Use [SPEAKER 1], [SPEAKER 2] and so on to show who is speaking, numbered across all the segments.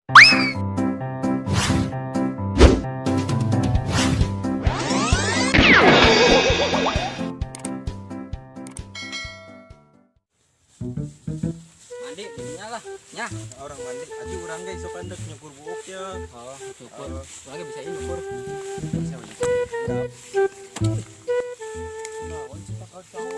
[SPEAKER 1] Mandi nya lah nya.
[SPEAKER 2] Orang mandi aja, urang ge sok endek nyukur buuk ya.
[SPEAKER 1] Oh, syukur urang ge bisa nyukur.
[SPEAKER 2] Bisa bisa. Naon sih, Pak Kacau?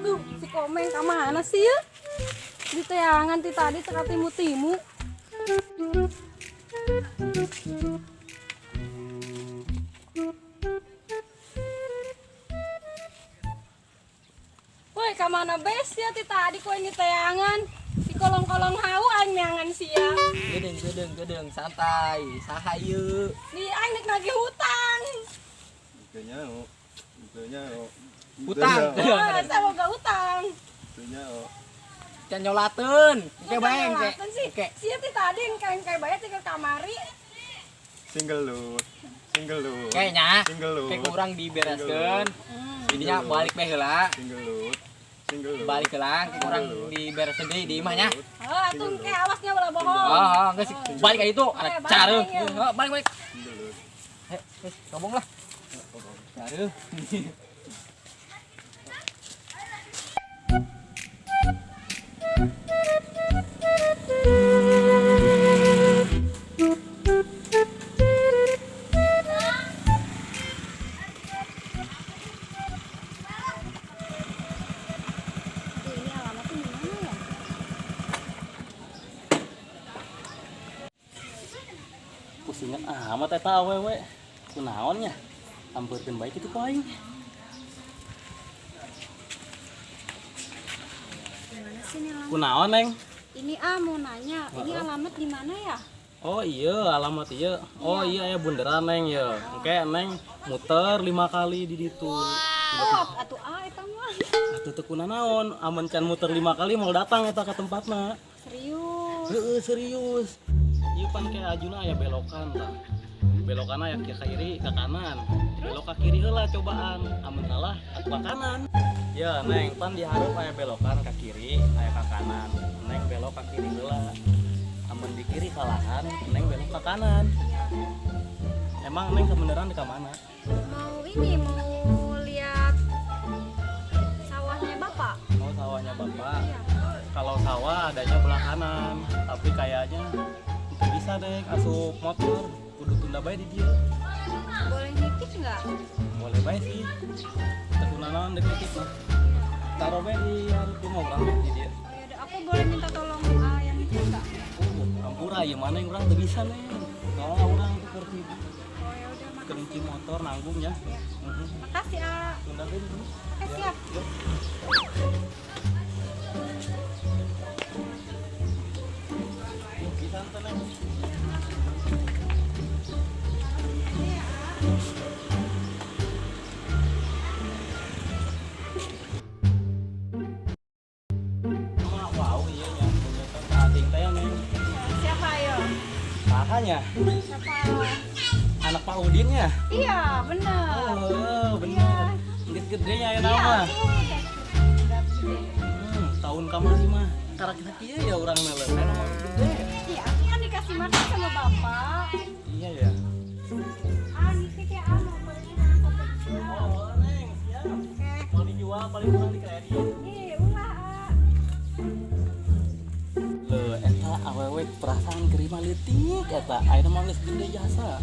[SPEAKER 3] Duh, si Komeng ka mana sih ya? Diteangan ti tadi teka timu-timu. Woi, ka mana bes ya ti tadi ku aing diteangan? Di kolong-kolong hau aing neangan sia.
[SPEAKER 1] Gedeng gedeng gedeng, santai, saha ieu?
[SPEAKER 3] Di aing nek nagih hutang.
[SPEAKER 2] Teu nyaho. Teu nyaho.
[SPEAKER 1] Hutang.
[SPEAKER 3] Wah, saya boga hutang.
[SPEAKER 2] Teu nyaho.
[SPEAKER 1] Can nyolateun engke bae engke.
[SPEAKER 3] Nyolateun sih.
[SPEAKER 1] Engke.
[SPEAKER 3] Sia ti tadi engke engke bae ti ke kamari.
[SPEAKER 2] Single lu. Single lu.
[SPEAKER 1] Kayaknya
[SPEAKER 2] Single lu.
[SPEAKER 1] kayak kurang dibereskeun ininya, balik bae heula.
[SPEAKER 2] Single lu. Single lu.
[SPEAKER 1] Balik heula, kayak kurang dibereskeun deui di imah nya.
[SPEAKER 3] Oh, atuh engke awasnya ulah bohong.
[SPEAKER 1] Oh, enggak sih, balik kayak itu anak
[SPEAKER 3] Oke, balik,
[SPEAKER 1] cara.
[SPEAKER 3] ya.
[SPEAKER 1] Heeh, balik balik.
[SPEAKER 2] Single lu.
[SPEAKER 1] Eh, wis ngomong lah. Cara.
[SPEAKER 3] Aduh, ini alamatnya di mana ya?
[SPEAKER 4] Pusingnya amat eta awewe, kunaon nya, ampeurkeun bae kitu ku aing.
[SPEAKER 3] Gimana sih nih alamat?
[SPEAKER 4] Kunaon, Neng?
[SPEAKER 3] Ini ah mau nanya, ini alamat di mana ya?
[SPEAKER 4] Oh iya, alamat iya. Oh iya ya, bundaran, Neng, ya. Engke Neng muter 5 kali di ditu.
[SPEAKER 3] Oh, atuh ah eta mah.
[SPEAKER 4] Atuh teu kunanaon, amun can muter 5 kali mau datang eta ke tempatna.
[SPEAKER 3] Serius.
[SPEAKER 4] Heeh, serius. Ieu pan kayak ajuna aya belokan tah. Belokan aya ke kiri, ke kanan. Belok ke kiri heula cobaan, amun salah atuh ke kanan. Ya, Neng, pan di hareup aya belokan ke kiri, aya ke kanan. Neng belok ke kiri heula. Amun di kiri salahan, Neng belok ke kanan. Emang Neng kebenaran di mana?
[SPEAKER 3] Mau ini, mau lihat sawahnya Bapak.
[SPEAKER 4] Mau sawahnya Bapak.
[SPEAKER 3] Iya.
[SPEAKER 4] Kalau sawah adanya belah kanan, tapi kayaknya itu bisa deh asup motor, kudu tunda bae di dieu.
[SPEAKER 3] Boleh nitip nggak?
[SPEAKER 4] Boleh bae sih. Teu kunaon dek nitip mah. Taruh bae di hareup imah urang di dieu.
[SPEAKER 3] Oh yaudah, aku boleh minta tolong ah, yang nitip nggak?
[SPEAKER 4] Oh, ampura ieu mana yang urang teu bisa, Neng. Soalnya urang tuh keur
[SPEAKER 3] Oh yaudah,
[SPEAKER 4] keur
[SPEAKER 3] makasih.
[SPEAKER 4] nyuci motor nanggung ya.
[SPEAKER 3] Ya.
[SPEAKER 4] Heeh.
[SPEAKER 3] Makasih ah.
[SPEAKER 4] Tunda deui dulu.
[SPEAKER 3] Oke, siap.
[SPEAKER 4] Yuk. Yuk, bisa ente, Neng.
[SPEAKER 3] Iya, ah.
[SPEAKER 4] Mah, wow, iya nya. Punya teh Neng.
[SPEAKER 3] Siapa ayo?
[SPEAKER 4] Sahanya?
[SPEAKER 3] Siapa?
[SPEAKER 4] Anak Pak Udin ya?
[SPEAKER 3] Iya, benar.
[SPEAKER 4] Oh, bener. Geus gede nya ya
[SPEAKER 3] Iya,
[SPEAKER 4] nama.
[SPEAKER 3] tuh, udah gede.
[SPEAKER 4] Tahun kamari mah karak kieu ya urang mah leuh. Aya mah gede.
[SPEAKER 3] Iya, aku kan dikasih makan sama Bapak.
[SPEAKER 4] Iya ya.
[SPEAKER 3] Ah, nitip ya, ah, mau beli sampai dijual.
[SPEAKER 4] Oh, Neng, siap.
[SPEAKER 3] Oke.
[SPEAKER 4] Mau dijual paling kurang dikredit.
[SPEAKER 3] Ih, ulah, ah.
[SPEAKER 4] Leuh, eta awewe perasaan keur mah leutik eta. Ayeuna mah geus gede jasa.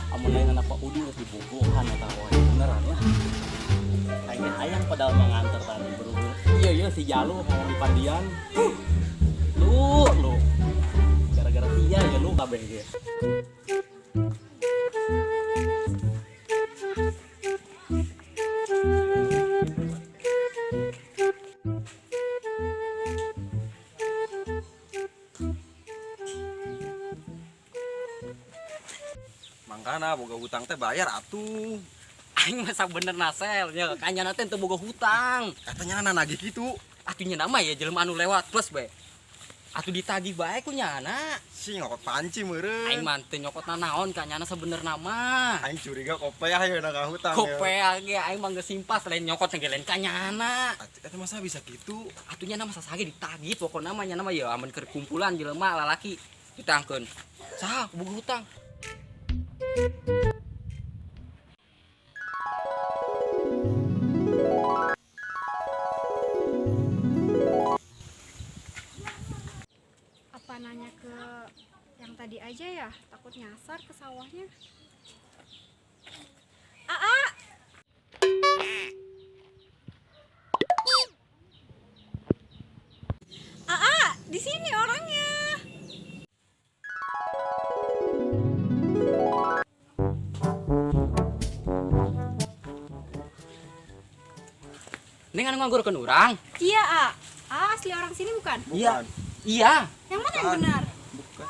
[SPEAKER 4] Amun lain anak Pak Udin geus dibogohan eta awewe beneran ya. Aing ge hayang padahal mah nganter tadi berhubung. Iya iya si Jalu ngomong di Pandian. Lu lu gara-gara sia ya lu kabeh ge.
[SPEAKER 2] Mangkana boga hutang teh bayar atuh.
[SPEAKER 1] Aing mah sabenerna sel nya ka nyana teh teu boga hutang.
[SPEAKER 2] Katanya na nagih kitu.
[SPEAKER 1] Atuh nya nama ya jelema anu lewat plus bae. Atuh ditagih bae ku nyana.
[SPEAKER 2] Si ngokot panci meureun.
[SPEAKER 1] Aing mah teu nyokot nanaon ka nyana sabenerna mah.
[SPEAKER 2] Aing curiga kopeah ya na hutang.
[SPEAKER 1] Kopea ge aing mah geus simpas lain nyokot ge lain ka nyana.
[SPEAKER 2] Atuh eta masa bisa kitu?
[SPEAKER 1] Atuh nya masa sage ditagih pokona mah nyana mah ya amun keur kumpulan jelema lalaki ditangkeun. Saha boga hutang?
[SPEAKER 3] Apa nanya ke yang tadi aja ya? Takut nyasar ke sawahnya. Aa! Aa, di sini orangnya.
[SPEAKER 1] Neng anu nganggurkeun urang?
[SPEAKER 3] Iya, A. A asli orang sini bukan?
[SPEAKER 1] Iya. Iya.
[SPEAKER 3] Yang mana yang benar?
[SPEAKER 2] Bukan.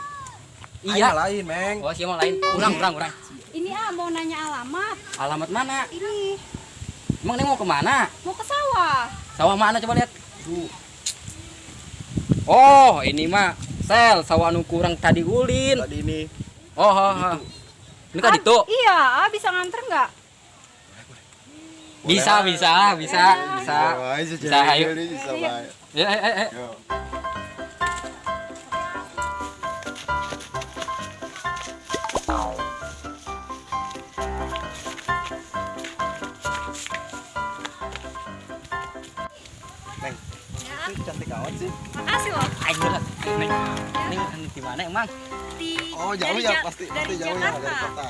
[SPEAKER 1] Iya.
[SPEAKER 2] Aing lain, Meng.
[SPEAKER 1] Oh, siapa lain? Urang, urang, urang.
[SPEAKER 3] Ini A mau nanya alamat.
[SPEAKER 1] Alamat mana?
[SPEAKER 3] Ini.
[SPEAKER 1] Emang Neng mau kemana?
[SPEAKER 3] Mau ke sawah.
[SPEAKER 1] Sawah mana coba lihat? Tuh. Oh, ini mah sel sawah anu kurang tadi ulin.
[SPEAKER 2] Tadi ini.
[SPEAKER 1] Oh, oh, oh. Ini tadi tuh.
[SPEAKER 3] Iya, A bisa nganter nggak?
[SPEAKER 1] Bisa, bisa, bisa, bisa. Bisa, ayo.
[SPEAKER 2] Bisa, bae.
[SPEAKER 1] Ya, ayo, ayo.
[SPEAKER 2] Yo. Neng,
[SPEAKER 3] Ya.
[SPEAKER 2] itu cantik amat sih.
[SPEAKER 3] Makasih loh.
[SPEAKER 1] Ayo lah. Neng, Neng di mana emang?
[SPEAKER 3] Di,
[SPEAKER 2] Oh, jauh
[SPEAKER 3] dari
[SPEAKER 2] ya pasti,
[SPEAKER 3] dari
[SPEAKER 2] pasti jauh ya
[SPEAKER 3] Jakarta.
[SPEAKER 2] dari kota.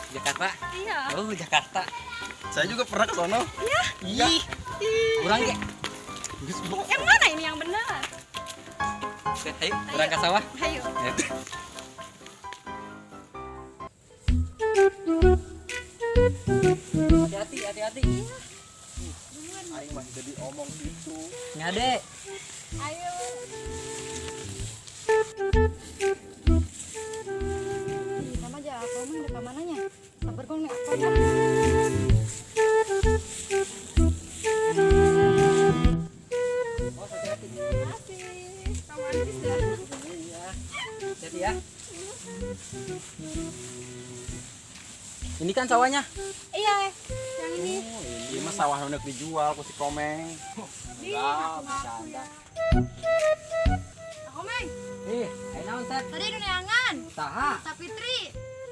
[SPEAKER 1] Jakarta.
[SPEAKER 3] Iya.
[SPEAKER 1] Oh, Jakarta.
[SPEAKER 2] Saya juga pernah ke sono.
[SPEAKER 3] Iya.
[SPEAKER 2] Iya.
[SPEAKER 1] Urang ge.
[SPEAKER 3] Yang mana ini yang benar?
[SPEAKER 1] Oke, ayo, urang ke sawah.
[SPEAKER 3] Ayo.
[SPEAKER 1] Ayo. Hati-hati, hati-hati.
[SPEAKER 2] Aing masih jadi omong gitu.
[SPEAKER 1] Ngade.
[SPEAKER 3] Ayo. Ih, sama aja aku mah udah kamananya. Sabar gong nih aku aja.
[SPEAKER 1] Oh, hati-hati.
[SPEAKER 3] Makasih. Kamu artis ya.
[SPEAKER 1] Iya. Hati-hati ya. Ini kan sawahnya.
[SPEAKER 3] Iya, yang ini.
[SPEAKER 2] Ini mah sawah nu dijual ku si Komeng.
[SPEAKER 3] Di,
[SPEAKER 1] Enggak,
[SPEAKER 3] aku ngaku
[SPEAKER 1] bercanda.
[SPEAKER 3] ya. Komeng,
[SPEAKER 1] Eh, ayo naon, Sat?
[SPEAKER 3] tadi nu neangan.
[SPEAKER 1] Saha?
[SPEAKER 3] Sapitri.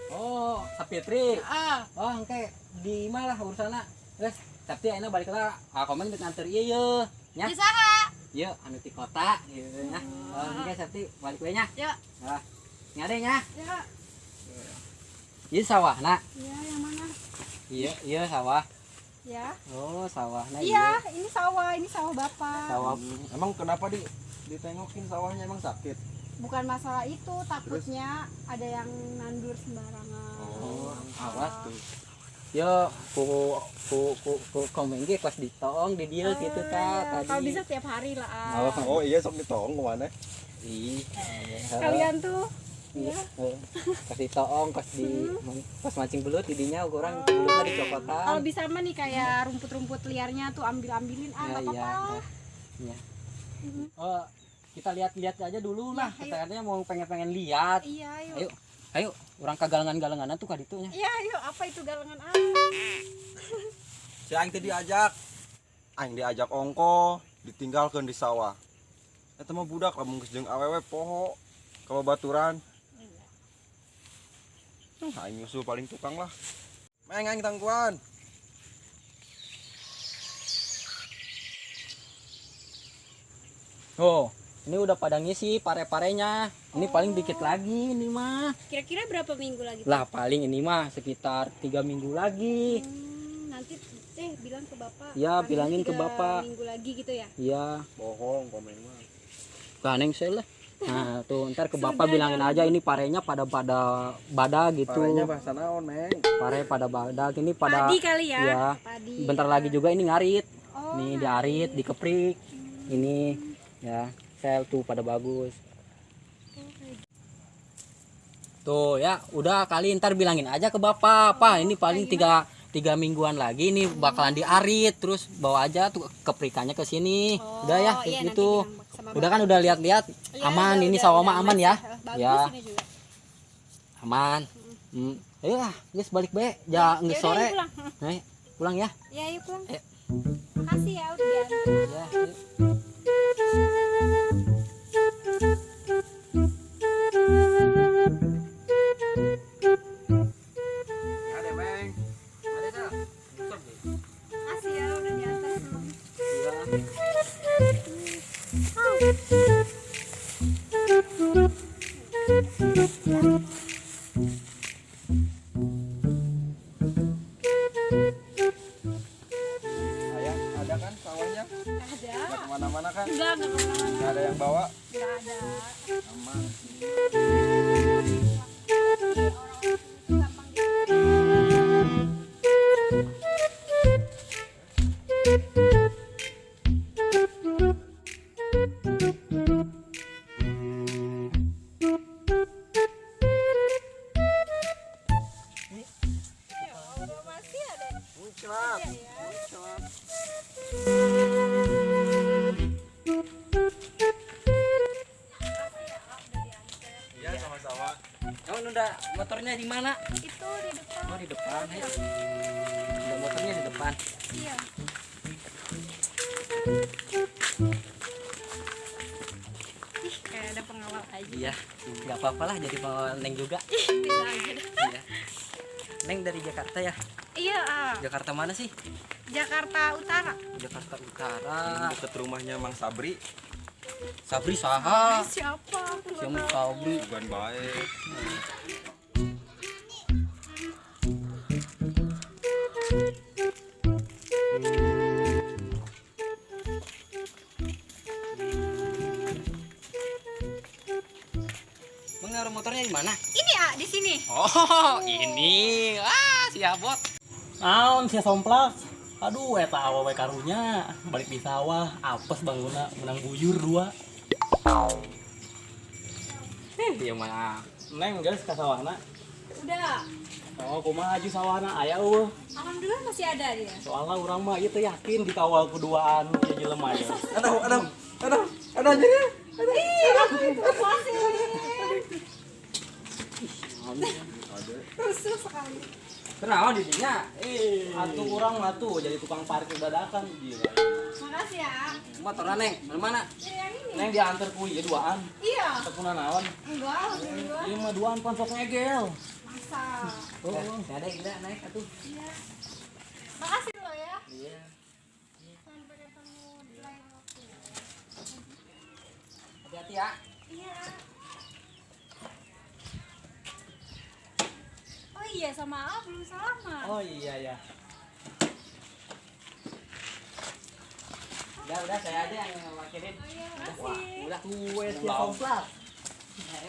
[SPEAKER 1] Oh, Sapitri.
[SPEAKER 3] Ah,
[SPEAKER 1] Oh, engke di imah lah urusanna. Geus, tapi ayeuna balik lah. Ah, Komeng dek nganter ieu ye. Nya.
[SPEAKER 3] di saha?
[SPEAKER 1] Ieu anu ti kota gitu nya. Oh, engke Sapti balik we nya.
[SPEAKER 3] Ya.
[SPEAKER 1] Ah. Ngade nya.
[SPEAKER 3] Ya.
[SPEAKER 1] Ieu sawahna.
[SPEAKER 3] Iya, yang mana?
[SPEAKER 1] Iya, iya sawah.
[SPEAKER 3] Ya.
[SPEAKER 1] Oh, sawahna
[SPEAKER 3] Iya, ini sawah bapak.
[SPEAKER 1] Sawah.
[SPEAKER 2] Emang kenapa di ditengokin sawahnya emang sakit?
[SPEAKER 3] Bukan masalah itu, takutnya ada yang nandur sembarangan.
[SPEAKER 1] Oh, awas tuh. Yo, ku ku ku ku Komeng ge pas ditong di dieu gitu ta tadi.
[SPEAKER 3] Kalau bisa tiap hari lah. Ah.
[SPEAKER 1] Oh,
[SPEAKER 2] Oh iya sok ditong kemana?
[SPEAKER 1] Ih.
[SPEAKER 3] Kalian tuh
[SPEAKER 1] Iya. Pas ditoong, pas di pas mancing belut didinya kurang belutnya dicokotan.
[SPEAKER 3] Kalau bisa mah nih kayak rumput-rumput liarnya tuh ambil-ambilin ah,
[SPEAKER 1] Ya,
[SPEAKER 3] nggak
[SPEAKER 1] iya.
[SPEAKER 3] apa-apa.
[SPEAKER 1] Iya. Oh, kita lihat-lihat aja dulu lah.
[SPEAKER 3] Ya, ayo.
[SPEAKER 1] Kita katanya mau pengen-pengen lihat.
[SPEAKER 3] Iya, ayo.
[SPEAKER 1] Ayo. Ayo, orang kagalengan-galenganan tuh kaditu nya.
[SPEAKER 3] Iya, ayo, apa itu galengan ah?
[SPEAKER 2] Si aing teh diajak. Aing diajak ongko, ditinggalkeun di sawah. Eta mah budak lamun geus jeung awewe poho ka babaturan. Aing nyusul paling tukang lah. Meng aing tangkuan.
[SPEAKER 1] Oh, ini udah pada ngisi pare-parenya. Ini paling dikit lagi ini mah.
[SPEAKER 3] Kira-kira berapa minggu lagi?
[SPEAKER 1] Lah paling ini mah sekitar 3 minggu lagi.
[SPEAKER 3] Nanti bilang ke bapak.
[SPEAKER 1] Ya,
[SPEAKER 3] Panen
[SPEAKER 1] bilangin ke
[SPEAKER 3] 3
[SPEAKER 1] bapak.
[SPEAKER 3] Minggu lagi gitu ya.
[SPEAKER 1] Iya,
[SPEAKER 2] Bohong Komeng mah.
[SPEAKER 1] ganeng saya lah. Nah, tuh ntar ke bapak
[SPEAKER 3] Sudah,
[SPEAKER 1] bilangin aja ini parenya pada pada badak gitu.
[SPEAKER 2] Parenya bahasa naon, Meng?
[SPEAKER 1] Pare pada badak ini pada
[SPEAKER 3] Padi kali ya.
[SPEAKER 1] Iya.
[SPEAKER 3] Padi.
[SPEAKER 1] Bentar lagi juga ini ngarit.
[SPEAKER 3] Oh,
[SPEAKER 1] Nih diarit, dikeprik. Ini ya, sel tuh pada bagus. Tuh ya, udah kali ntar bilangin aja ke bapak, Pak, ini paling tiga tiga mingguan lagi ini bakalan diarit, terus bawa aja tuh keperikannya ke sini.
[SPEAKER 5] Oh,
[SPEAKER 1] Udah ya,
[SPEAKER 5] iya, nanti
[SPEAKER 1] gitu.
[SPEAKER 5] bilang sama
[SPEAKER 1] Udah kan udah lihat-lihat
[SPEAKER 5] Iya,
[SPEAKER 1] aman
[SPEAKER 5] udah,
[SPEAKER 1] ini
[SPEAKER 5] udah,
[SPEAKER 1] sawah
[SPEAKER 5] udah
[SPEAKER 1] mah aman ya.
[SPEAKER 5] bersih. Bagus
[SPEAKER 1] Ya.
[SPEAKER 5] ini juga.
[SPEAKER 1] Aman. Ayo lah, guys balik bae. Ja
[SPEAKER 5] Ya
[SPEAKER 1] geus
[SPEAKER 5] udah,
[SPEAKER 1] sore.
[SPEAKER 5] ayo pulang.
[SPEAKER 1] Ayo, pulang ya.
[SPEAKER 5] Ya, ayo pulang.
[SPEAKER 1] Ayo.
[SPEAKER 5] Makasih ya udah diantar.
[SPEAKER 1] Ya, ayo.
[SPEAKER 2] Ada, Meng.
[SPEAKER 5] Makasih ya udah diantar.
[SPEAKER 2] Ayah, ada kan sawahnya?
[SPEAKER 5] Ada.
[SPEAKER 2] Nggak kemana-mana kan?
[SPEAKER 5] Enggak kemana-mana.
[SPEAKER 2] Nggak ada yang bawa?
[SPEAKER 5] Enggak ada.
[SPEAKER 2] Aman.
[SPEAKER 5] Gampang gitu. Ya Allah, masih ada.
[SPEAKER 2] Muncrat.
[SPEAKER 5] Iya ya.
[SPEAKER 2] Muncrat. Iya, sama-sama.
[SPEAKER 1] Kamu udah motornya di mana?
[SPEAKER 5] Itu di depan.
[SPEAKER 1] Oh, di depan. Ayo. Udah motornya di depan.
[SPEAKER 5] Iya. Ih, kayak ada pengawal aja.
[SPEAKER 1] Iya, nggak apa-apa lah jadi pengawal Neng juga.
[SPEAKER 5] Bisa aja dah.
[SPEAKER 1] Iya. Neng dari Jakarta ya?
[SPEAKER 5] Iya, ah.
[SPEAKER 1] Jakarta mana sih?
[SPEAKER 5] Jakarta Utara.
[SPEAKER 1] Jakarta Utara.
[SPEAKER 2] Deket rumahnya Mang Sabri.
[SPEAKER 1] Sabri saha?
[SPEAKER 5] Siapa? Aku nggak
[SPEAKER 1] Siapa
[SPEAKER 5] tahu.
[SPEAKER 1] Sabri?
[SPEAKER 2] Bukan baik.
[SPEAKER 1] Emang naruh motornya di mana?
[SPEAKER 5] Ini ah, di sini.
[SPEAKER 1] Oh, ini. Ah, siap, Bot.
[SPEAKER 4] Naon sia somplak. Aduh, eta awewe karunya balik di sawah, apes bangunna menang buyur dua.
[SPEAKER 1] Iya mah.
[SPEAKER 4] Neng geus ka sawahna.
[SPEAKER 3] Udah.
[SPEAKER 4] Oh, kumaha aju sawahna aya eueuh.
[SPEAKER 3] Alhamdulillah masih ada dia.
[SPEAKER 4] Soalnya urang mah ieu teh yakin dikawal ku duaan ieu jelema ieu.
[SPEAKER 2] Aduh, aduh, aduh, aduh, jadi.
[SPEAKER 3] Ih, aku itu masih. Rusuh sekali.
[SPEAKER 1] Kenapa di dinya? Eh,
[SPEAKER 4] Atuh urang mah tuh jadi tukang parkir dadakan gila.
[SPEAKER 3] Makasih ya.
[SPEAKER 1] motornya Neng, dari mana?
[SPEAKER 3] Ini yang ini.
[SPEAKER 4] Neng diantar ku ieu duaan.
[SPEAKER 3] Iya.
[SPEAKER 4] Tekuna naon?
[SPEAKER 3] Enggak, alhamdulillah.
[SPEAKER 4] Ieu mah duaan pan sok ngegel.
[SPEAKER 3] Masa.
[SPEAKER 1] Oh, ada gila naik atuh.
[SPEAKER 3] Iya. Makasih loh ya.
[SPEAKER 1] Iya.
[SPEAKER 3] Sampai ketemu di lain waktu.
[SPEAKER 1] Hati-hati ya.
[SPEAKER 3] Iya. Oh iya, sama A belum salaman.
[SPEAKER 4] Oh iya ya.
[SPEAKER 1] Udah, saya aja yang wakilin.
[SPEAKER 3] Oh iya,
[SPEAKER 1] Wah,
[SPEAKER 3] makasih.
[SPEAKER 1] udah.
[SPEAKER 4] Tuh sia somplak. Nah,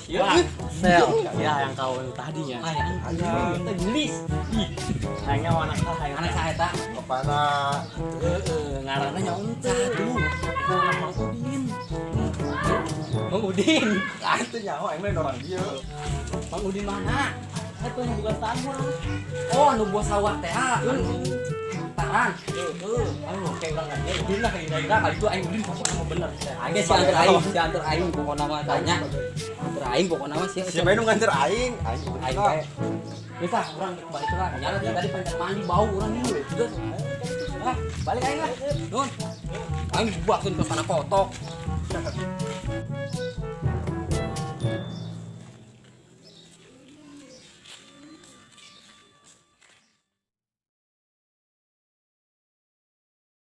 [SPEAKER 1] Ya.
[SPEAKER 4] Sel. Ya yang kau tadinya.
[SPEAKER 1] Hayang
[SPEAKER 2] Hayang.
[SPEAKER 1] teh gelis.
[SPEAKER 4] Ih, hayangnya anak saya.
[SPEAKER 1] Anak saya eta.
[SPEAKER 2] Kepana.
[SPEAKER 1] Heeh, ngaranna nya unca tuh.
[SPEAKER 4] Itu anak Mang Udin.
[SPEAKER 1] Mang Udin.
[SPEAKER 2] Ah, itu nyawa aing lain orang dia.
[SPEAKER 1] Mang Udin mana?
[SPEAKER 4] Itu yang bukan sawah.
[SPEAKER 1] Oh, anu buah sawah teh ah. Anu taran.
[SPEAKER 4] Heeh. Aduh, kayak orang kan. Ya Udin lah kayak
[SPEAKER 1] Kira kali itu aing Udin
[SPEAKER 4] pokoknya mau bener.
[SPEAKER 1] Aing si anter aing, si anter aing pokokna mah tanya. Anter aing pokokna mah sia.
[SPEAKER 2] Siapa yang nganter aing? Aing
[SPEAKER 1] Aing bae. Geus ah, urang balik lah. Nyala tadi panjang mandi bau urang ieu. Geus. Ah, balik aing lah. Nun. Aing buakeun ke sana kotok.